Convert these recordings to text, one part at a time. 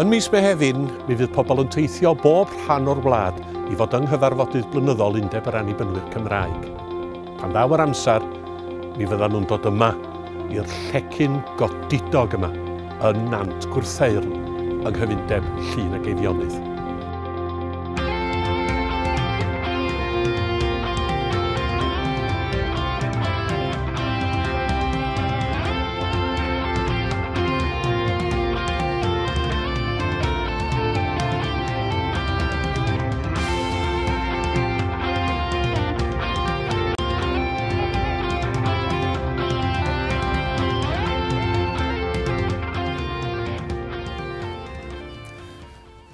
Yn mis Mehefin, mi fydd pobl yn teithio bob rhan o'r wlad i fod yng nghyfarfodydd blynyddol Undeb yr Annibynwyr Cymraeg. Pan ddaw yr amser, mi fyddan nhw'n dod yma i'r llecyn godidog yma yn Nant Gwrtheyrn yng nghyfundeb Llŷn ac Eifionydd.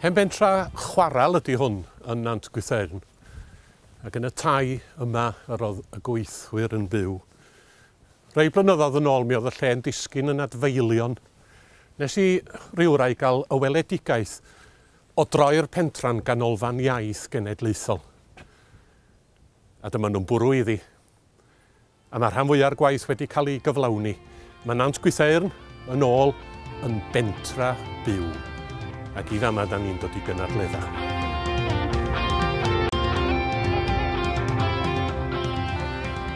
Hen bentra chwarel ydy hwn yn Nant Gwrtheyrn, ac yn y tai yma yr oedd y gweithwyr yn byw. Rhai blynyddoedd yn ôl mi oedd y lle'n disgyn yn adfeilion. Nes i rywrai gael y weledigaeth o droi'r pentra'n ganolfan iaith genedlaethol. A dyma nhw'n bwrw iddi. A mae'r rhan fwya'r gwaith wedi cael ei gyflawni. Mae Nant Gwrtheyrn yn ôl yn bentra byw. Ac i fama da ni'n dod i gynadledda.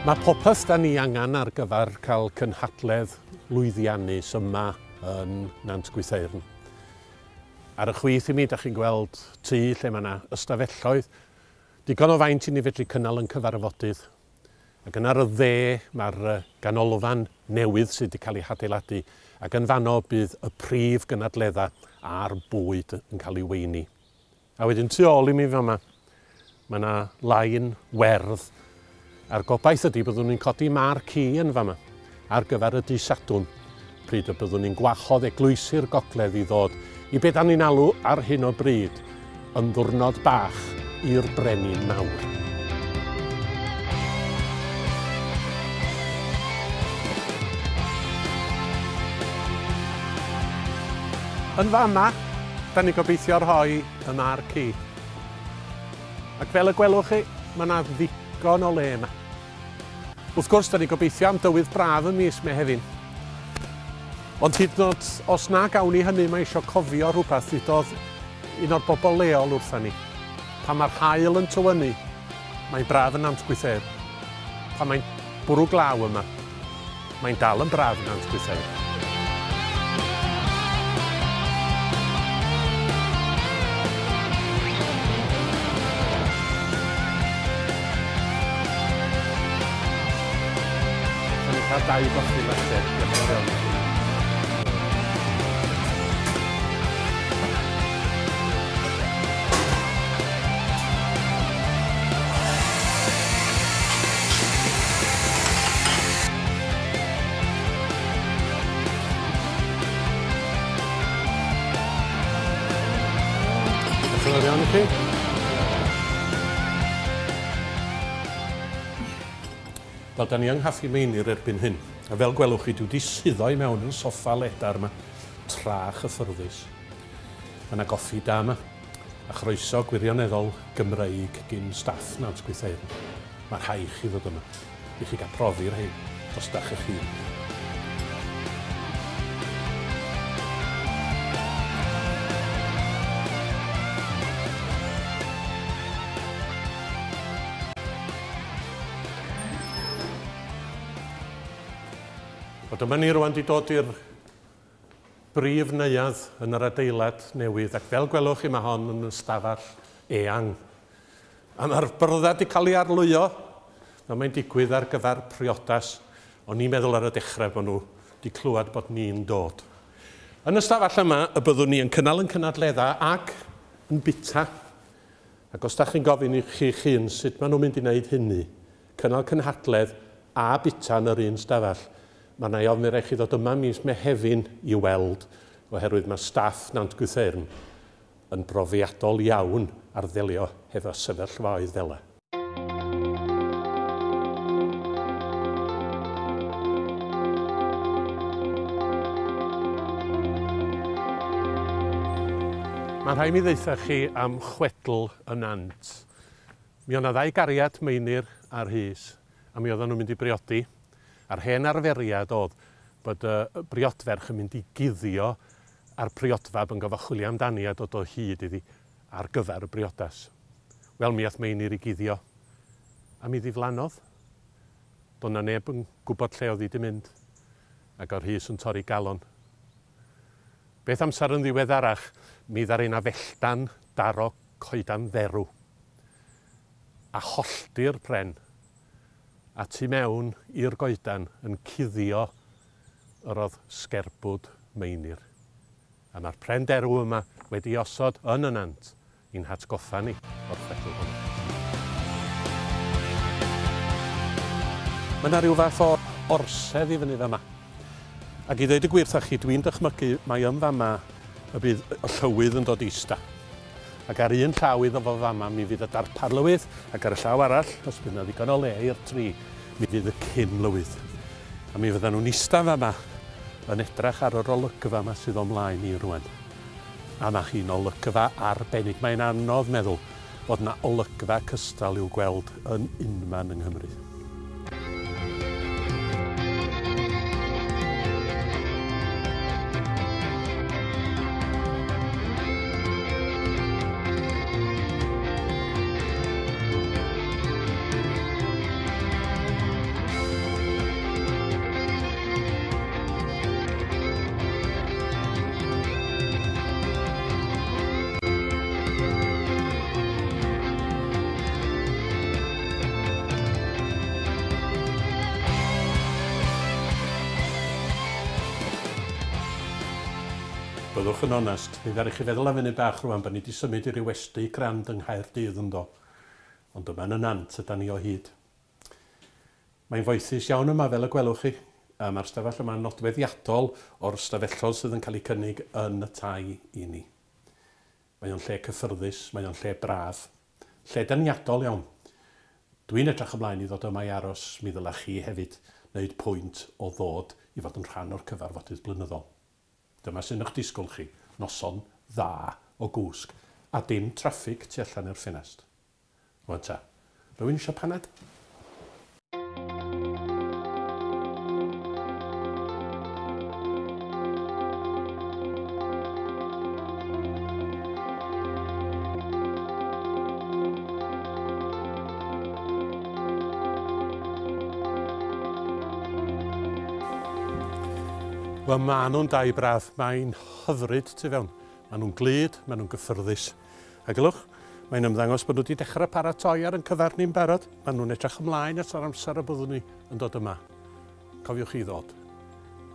Mae popeth da ni angen ar gyfer cael cynhadledd lwyddiannus yma yn Nant Gwrtheyrn. Ar y chwith i mi, da chi'n gweld tŷ lle mae yna ystafelloedd. Digon o faint i ni fedru cynnal yn cyfarfodydd. Ac yn ar y dde mae'r ganolfan newydd sydd wedi cael ei hadeiladu, ac yn fanno bydd y prif gynadledda a'r bwyd yn cael ei weini. A wedyn tu ôl i mi fama, mae yna lain werdd, a'r gobaith ydy byddwn ni'n codi marquee yn fama ar gyfer y dydd Sadwrn, pryd y byddwn ni'n gwahodd eglwysi'r gogledd i ddod i be dan ni'n alw ar hyn o bryd yn ddiwrnod bach i'r Brenin Mawr. Yn fama, da ni'n gobeithio rhoi y marquee. Ac fel y gwelwch chi, mae yna ddigon o le yma. Wrth gwrs, da ni'n gobeithio am dywydd braf ym mis Mehefin. Ond hyd yn oed os na gawn ni hynny, mae eisiau cofio rhywbeth ddudodd un o'r bobl leol wrtha ni. Pan mae'r haul yn tywynnu, mae'n braf yn Nant Gwrtheyrn. Pan mae'n bwrw glaw yma, mae'n dal yn braf yn Nant Gwrtheyrn. Cael dau goffi latte. Diolch yn fawr iawn i chi. Diolch yn fawr iawn i chi. Wel, da ni yng Nghaffi Meinir erbyn hyn, a fel gwelwch chi, dwi wedi suddo i mewn yn soffa ledar yma, tra chyffyrddus. Mae yna goffi da yma, a chroeso gwirioneddol Gymreig gyn staff Nant Gwrtheyrn. Mae rhaid chi ddod yma, i chi gael profi'r rhain drostach eich hun. Wel, dyma ni rwan di dod i'r brif neuadd yn yr adeilad newydd, ac fel gwelwch chi mae hon yn ystafell eang. A mae'r byrddau di cael ei arlwyo, fel mae'n digwydd ar gyfer priodas. O'n i'n meddwl ar y dechrau bod nhw di clywed bod ni'n dod. Yn y stafell yma y byddwn ni yn cynnal yn cynadledda ac yn bita. Ac os da chi'n gofyn i chi'ch hun sut maen nhw'n mynd i wneud hynny, cynnal cynhadledd a bita yn yr un stafell, mae yna i ofn i chi ddod yma mis Mehefin i weld, oherwydd mae staff Nant Gwrtheyrn yn brofiadol iawn ar ddelio hefo sefyllfaoedd fel yna. Mae'n rhaid mi ddeutha chi am chwedl y nant. Mi oedd 'na ddau gariad, Meinir a Rhys, a mi oedden nhw'n mynd i briodi. A'r hen arferiad oedd bod y briodferch yn mynd i guddio A'r priodfab yn gofo chwilio amdani a dod o hyd iddi ar gyfer y briodas. Wel, mi ath Meinir i guddio, a mi ddiflannodd. Doedd 'na neb yn gwybod lle oedd hi 'di mynd, ac oedd Rhys yn torri galon. Beth amser yn ddiweddarach, mi ddaru 'na felltan daro coedan dderw, a hollti'r pren, a tu mewn i'r goedan yn cuddio yr oedd sgerbwd Meinir. A mae'r pren derw yma wedi osod yn y nant i'n hatgoffa ni o'r chwedl honno. Mae yna rhyw fath o orsedd i fyny fama. Ac i ddweud y gwir wrthach chi, dwi'n dychmygu mai yn fama y bydd y llywydd yn dod i ista. Ac ar un llaw iddo fo fama mi fydd y darpar lywydd, ac ar y llaw arall, os bydd yna ddigon o le i'r tri, mi fydd y cyn lywydd. A mi fyddan nhw'n ista fama yn edrach ar yr olygfa yma sydd o mlaen ni rwan. A mae hi'n olygfa arbennig. Mae'n anodd meddwl bod 'na olygfa cystal i'w gweld yn unman yng Nghymru. Byddwch yn onest, mi ddaru chi feddwl am funud bach rwan bod ni wedi symud i ryw westy grand yng Nghaerdydd yndo. Ond yma yn y Nant ydan ni o hyd. Mae'n foethus iawn yma fel y gwelwch chi, a mae'r stafell yma'n nodweddiadol o'r stafelloedd sydd yn cael eu cynnig yn y tai i ni. Mae o'n lle cyffyrddus, mae o'n lle braf, lle deniadol iawn. Dwi'n edrych ymlaen i ddod yma i aros, mi ddylech chi hefyd wneud pwynt o ddod i fod yn rhan o'r cyfarfodydd blynyddol. Dyma sy'n eich disgwyl chi, noson dda o gwsg, a dim traffig tu allan i'r ffenest. Rwan ta, rywun eisiau paned? Wel, maen nhw'n dai braf. Mae'n hyfryd tu fewn. Maen nhw'n glyd, maen nhw'n gyffyrddus. A gylwch, mae'n ymddangos bod nhw wedi dechrau paratoi ar yn cyfer ni'n barod. Maen nhw'n edrych ymlaen at yr amser y byddwn ni yn dod yma. Cofiwch chi ddod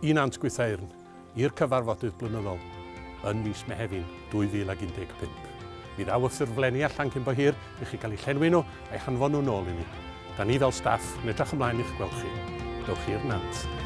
i Nant Gwrtheyrn i'r cyfarfodydd blynyddol yn mis Mehefin 2015. Mi ddaw y ffurflenni allan cyn bo hir i chi gael eu llenwi nhw a'u hanfon nhw nôl i ni. Da ni fel staff yn edrych ymlaen i'ch gweld chi. Dewch i'r Nant.